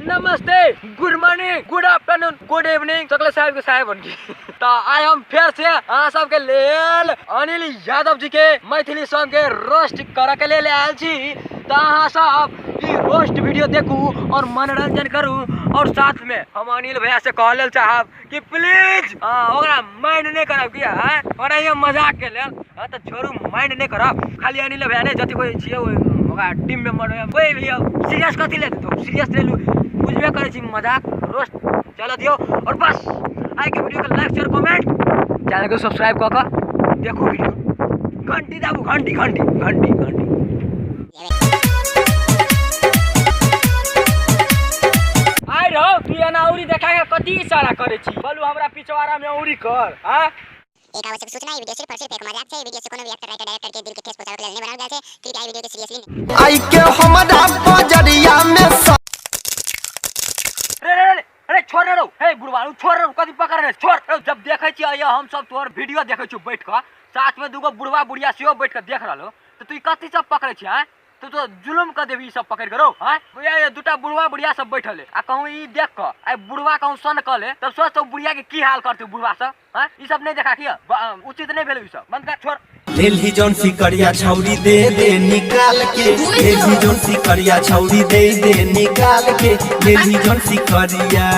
नमस्ते, good morning, good afternoon, good evening सकले साहब के साहेब बनकी। तो आइ हम फेर से अहाँ सबके लेल अनिल यादव जी के मैथिली सॉन्ग के रोस्ट करऽ के लेल आयल छी। तो अहाँ सब ई रोस्ट वीडियो देखू और मनोरंजन करू और साथ में हम अनिल भैया से कहऽ लेल चाहब कि प्लीज ओकरा माइंड नहीं करब कि हाँ ओकरा ये मजाक के लेल। हाँ तो छोड़ू, माइंड नहीं करब, खाली अनिल भैया नहीं जति कोई छियै ओकरा टीम मेंबर होय कोई भी हो, सीरियस कथी ले तो सीरियस ले लू, बुझबे करै छी मजाक रोस्ट चल दियौ। और बस आइ के वीडियो के लाइक शेयर कमेंट चैनल के सब्सक्राइब कऽ कऽ देखू वीडियो, घंटी दाबू, घंटी घंटी घंटी घंटी। आइ रहो तू एना औरी देखा के कथी इशारा करै छी? बोलू हमरा पिछवाड़ा में औरी कर। आ एक आवश्यक सूचना, ई वीडियो सिर्फ और सिर्फ एक मजाक छै। ई वीडियो से कोनो भी एक्टर, राइटर, डायरेक्टर के दिल के ठेस पहुंचावे के लेल नहि बनाओल गेल छै। कृपया ई वीडियो के सीरियसली आई के हमरा बजरिया में रे रे रे अरे छोड़ रे रौ, हे बुढ़वा छोड़ रे, कथी पकड़ रे छोड़ रौ। जब देखै छी अइया हम सब तोहर वीडियो देखै छी बैठ कऽ, साथ में दूगो बुढ़वा बुढ़िया सेहो बैठ कऽ देख रहल हो, तऽ तू ई कथी सब पकड़ै छी? आँय तू तो जुलुम कऽ देबही ई सब पकड़ि कऽ रौ। आँय भैया ये दूटा बुढ़वा बुढ़िया सब बैठल है आ कहूँ ई देख कऽ आइ बुढ़वा कहूँ सन कऽ ले तब सोच तो बुढ़िया के की हाल करतै बुढ़वा सब। आँय ई सब नहीं देखा किया उचित नहीं भेल ई सब, बंद कर छोड़। लेलही जौन सिकरिया छौरी दे दे निकाल के, लेलही जौन सिकरिया छौरी दे दे निकाल के, लेलही जौन सिकरिया।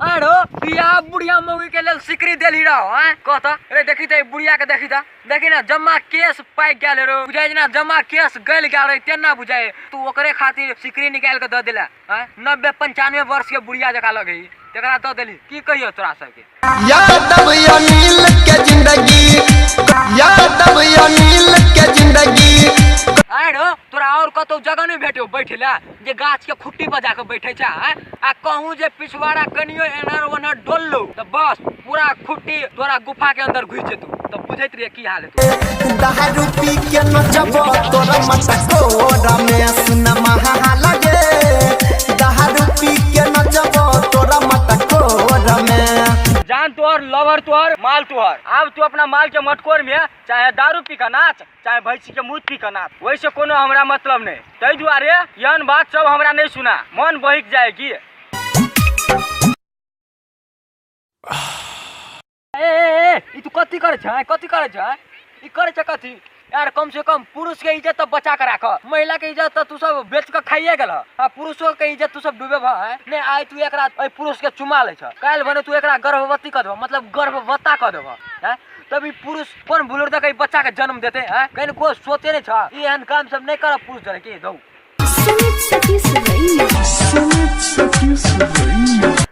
अरे बिया बुढ़िया मौगी के लेल सिकरी देलही रहो। आँय कहता अरे देखी त ई बुढ़िया के देखी त, देखी ना जम्मा केस पाकि गेल रो, बुझाइ जेना जम्मा केस गलि गेल रहे तेना बुझाइ, तू ओकरे खातिर सिकरी निकालि के दऽ देला। आँय 90-95 वर्ष के बुढ़िया जकाँ लगै तकरा दऽ देली, की कहियो तोरा सबके। यादव अनिल के जिंदगी, यादव अनिल के जिंदगी। आँय रौ तोरा और कतौ जगह नहीं भेटौ बैठे ला जे गाछ के खुट्टी पर जाके बैठे छै। आँय आ कहूँ जे पिछवाड़ा कनियो एनहर ओनहर डोललौ तऽ बस पूरा खुट्टी तोरा गुफा के अंदर घुसि जेतौ, तब बुझैत रहिए की हाल हेतौ। दारू पी के नचब तोरा मटकोरा में सुनमा लगे, दारू पी के नचब तोरा मटकोरा में। जान तोहर लवर तोहर माल तोहर, आब तू अपना माल के मटकोर में चाहे दारू पी के नाच चाहे भैंसी के मुँह पी के नाच, वैसे कोनो हमरा मतलब नहीं। ताहि दुआरे एहन बात सब हमरा नहीं सुना, मन बहक जाए की। ए, ए, ए, ई तू कथी करै छै, कथी करै छै, ई करै छै कथी यार? कम से कम पुरुष के इज्जत तो बचा के राख, महिला के इज्जत तो तू सब बेच के खाइए गेल आ पुरुषो के इज्जत तू सब डूबे है। नहीं आइ तू एकरा एहि पुरुष के चुमा लै छ, काल्हि भने तू एकरा गर्भवती कऽ देबह, मतलब गर्भवता कऽ देबह। हैं तब ई पुरुष कोन बुलुर दऽ के ई बच्चा के जन्म देते? हैं कहीं कोई सोचे नहीं छ, ई एहन काम सब नहीं करब पुरुष जरे की दौ।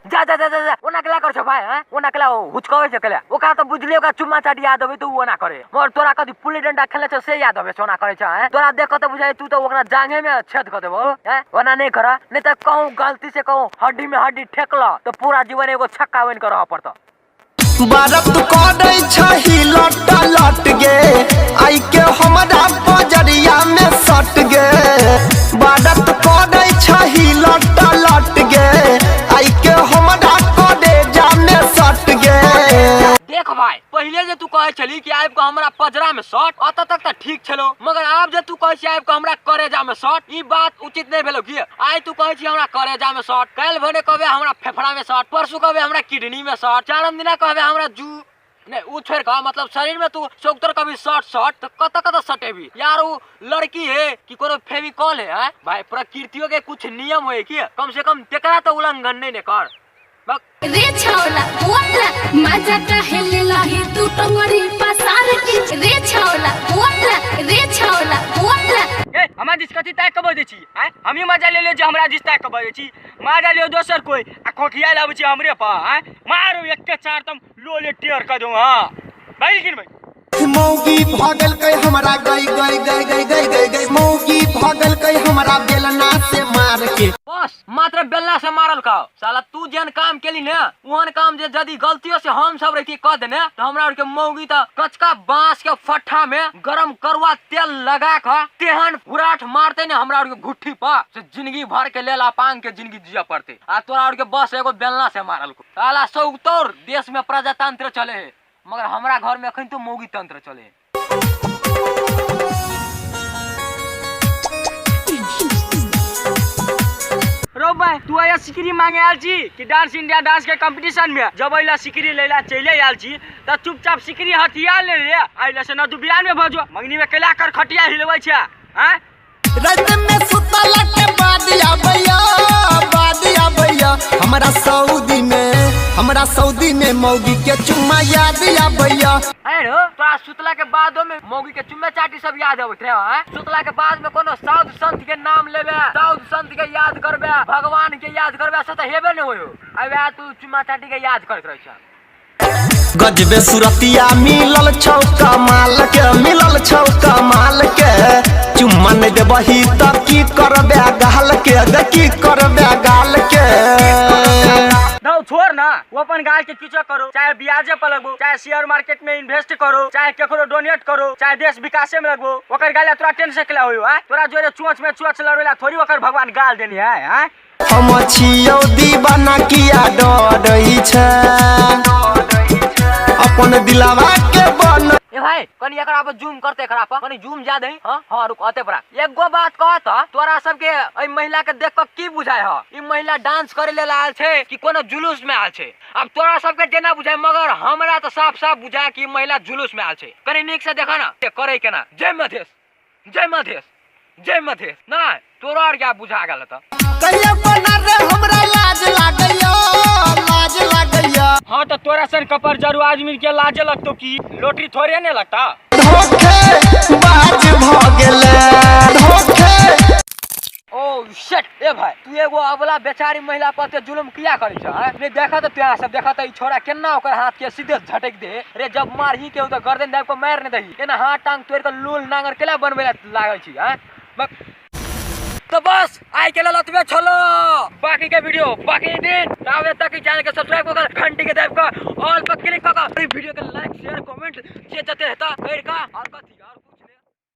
जा जा जा जा जा ओना केला कर छौ भाई? हैं ओना केला हुचकाबै छै केला? ओकरा तऽ बुझलियै ओकरा चुम्मा चाटी याद अबै तऽ उ ओना करे, मगर तोरा कथी पुल्ली डंडा खेले छौ से याद अबै छै ओना करै छै? हैं तोरा देख कऽ तऽ बुझाइ तू तऽ ओकरा जांघे में छेद कऽ देबौ। हैं ओना नहीं कर, नहीं तऽ कहूँ गलती से कहूँ हड्डी में हड्डी ठेकल तऽ पूरा जीवन एगो छक्का बनि कऽ रहऽ पड़तौ। बरत करै छही लट लट गे, आई के हमरा बजरिया में सट गे, बरत करै छही लट लट गे, आई के हमरा करेजा में सट गे। देख भाई पहिले जे तू कहै छली कि आबि कऽ हमरा पजरा में सट, अतऽ तक तऽ ठीक छलो, मगर आब जे तू कहै छी आबि कऽ हमरा करेजा में सट, ई बात उचित नहीं भेलो की? आइ तू कहै छी हमरा करेजा में सट, काल्हि भने कहबे हमरा फेफड़ा में सट, परसू कहबे हमरा किडनी में सट, चारम दिना कहबे हमरा जू नहीं उ छोड़ कऽ मतलब शरीर में तू सोकतर कभी सट सट तऽ कतऽ कतऽ सटेबी यार? उ लड़की है कि कोनो फेविकॉल है? हैं भाई प्रकृतियों के कुछ नियम होए की, कम से कम तेकरा तो उल्लंघन नहीं ने कर। बक रे छौला बोल मजा काहे लेलही तू टंगरी पसार के, रे छौला बोल, रे छौला बोल। ए हमरा दिस कथी ताकि के बजै छी? आँय हमही मजा ले ले जे हमरा दिस ताकि के बजै छी, मजा लियौ दोसर कोई आ खोखिया लाबै छी हमरे पर। आँय मारू एके चार तम लोले टेर कऽ दौ। हाँ भाई लेकिन भाई मौगी भगल के हमरा गई गई गई गई गई गई गई, मौगी भगल के हमरा बेलना से मार के। बस मात्र बेलना से मारल का साला तू जेहन काम केली ने ओहन काम जे यदि गलतियों से हम सब रहिती कऽ देने तऽ हमरा आर के मौगी तऽ कचका बांस के फट्ठा में गरम करुआ तेल लगा कऽ तेहन हुराठ मारते ने हमरा आर के घुट्ठी पर से जिंदगी भर के लेल अपांग के जिंदगी जिय पड़ते। आ तोरा आर के बस एगो बेलना से मारल को साला सौतौर देश में प्रजातंत्र चले है, मगर हमरा घर में अखन तो मौगी तंत्र चले है। रौ भाई तू आया सिकरी मांगे आयल छी कि डांस इंडिया डांस के कंपटीशन में जब अइला सिकरी लैला चले आयल छी त चुपचाप सिकरी हथिया ले रे अइला से न दू बिरान में भजो मंगनी में कैला कर खटिया हिलबै छै हैं। रात में सुतला के बाद आबैया बाद आबैया हमरा सऊदी में, हमरा सऊदी में मौगी के चुम्मा याद आबैया। अरे तोरा सुतला के बादो में मौगी के चुम्मे चाटी सब याद अबैत रहे हैं। सुतला के बाद में कोनो साधु संत के नाम लेबे, साधु संत के याद करबे, भगवान के याद करबे, से त हेबे न होयो। अबे तू चुम्मा चाटी के याद करैत रहै छ। गजबे सुरतिया मिलल छौ कमाल के, मिलल छौ कमाल के, चुम्मा नहीं देबही त की करबे गाल के, गे की करबे गाल के। ना छोड़ ना, वो अपन गाल के किछो करो, चाहे ब्याजे पर लगबो, चाहे शेयर मार्केट में इन्वेस्ट करो, चाहे केकरो डोनेट करो, चाहे देश विकासे में लगबो, ओकर गाल तोरा टेंशन केला होयो हैं? तोरा जोरे चोंच में चोंच लड़वेला थोड़ी ओकर भगवान गाल देनी है हैं? हम छियौ दीवाना किया डरै छै, अपन दिलवा के बन। ए भाई कनी एकरा पर जूम करते, एकरा पर कनी जूम ज्यादा ही। हां हां रुक अते पर एगो बात कहत, तोरा सबके एई महिला के देख के की बुझाय ह? ई महिला डांस करे लेल आयल छै कि कोनो जुलूस में आयल छै? अब तोरा सबके जेना बुझाय, मगर हमरा त साफ साफ बुझाय कि ई महिला जुलूस में आयल छै। कनी नीक से देखा ना के करे केना। जय मधेश, जय मधेश, जय मधेश। ना तोरा आर क्या बुझा गेल त? कहियो बना रे हमरा लाज लागैया, लाज लागैया। हाँ तो तोरा सन कपर जरू आदमी के लाजे लगतो की लोटरी थोड़े ने लगता। धोखे बाज भ गेलै, धोखे। ओ शिट, ए भाई तू एगो अबला बेचारी महिला पर ते जुलुम किया करै छ हैं? नहीं देखा त तोरा सब देखा त ई छोरा केना ओकर हाथ के सीधे झटक दे रे। जब मारही के त गर्दन दाबि के मार ने दही, एना हाथ टांग तोड़ के लूल नांगर केला बनबै ला लागल छी हैं? तो बस आई के लेल एतबे छलो, बाकी के वीडियो बाकी दिन। ताबे तक ई चैनल के सब्सक्राइब क के घंटी के दाबि के ऑल पर क्लिक क के वीडियो के लाइक शेयर कमेंट जे जते हेता करि के और कथी और